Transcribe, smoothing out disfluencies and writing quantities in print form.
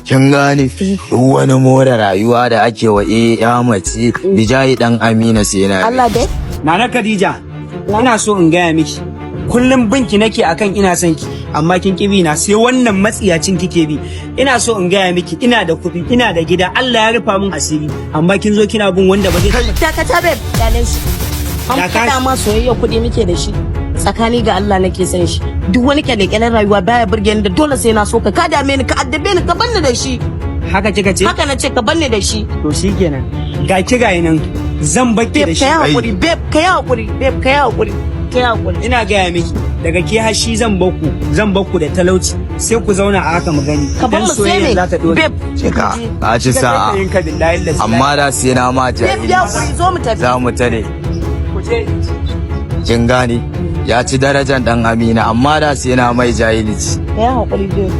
Kin gane, duk wani more rayuwa da ake wa ya mace, bijayi dan Amina sai na. Allah dai. Nana Khadija, ina so in gaya miki. Kullum binki nake akan ina son ki, amma kin ki na, sai wannan matsiyacin kike bi. Ina so in gaya miki, ina da kuɗi, ina da gida, Allah ya rufa min asiri, amma kin zo kina bin wanda ba zai Dakata, babe, kyale shi. An Ya faɗa ma soyayya kuɗi muke da shi. Tsakani ga Allah nake son shi. Duk wani kyale-kyalen rayuwa baya burge ni da dole sai na so ka. Ka dame ni, ka addabe ni, ka banni da shi. Haka kika ce? Haka na ce, ka banni da shi. To shikenan. Ga ki ga nan, zan bakki da Babe, shi. ka yi hakuri, babe, ka yi hakuri, babe, ka yi hakuri. Ka yi hakuri. Ina gaya miki, daga ke har shi zan bakku, zan bakku da talauci, sai ku zauna a haka mu gani. Ka bar Idan mu sai soyayya me? za ta dore. Babe. Cika ka ci sa'a. Ka billahi lazi. Amma da sai na ma Babe, ya jahili. hakuri, zo mu tafi. Za mu tare. Ku je. Kin gane, ya ci darajar dan Amina, amma da sai na mai jahilci. Ka yi hakuri, babe.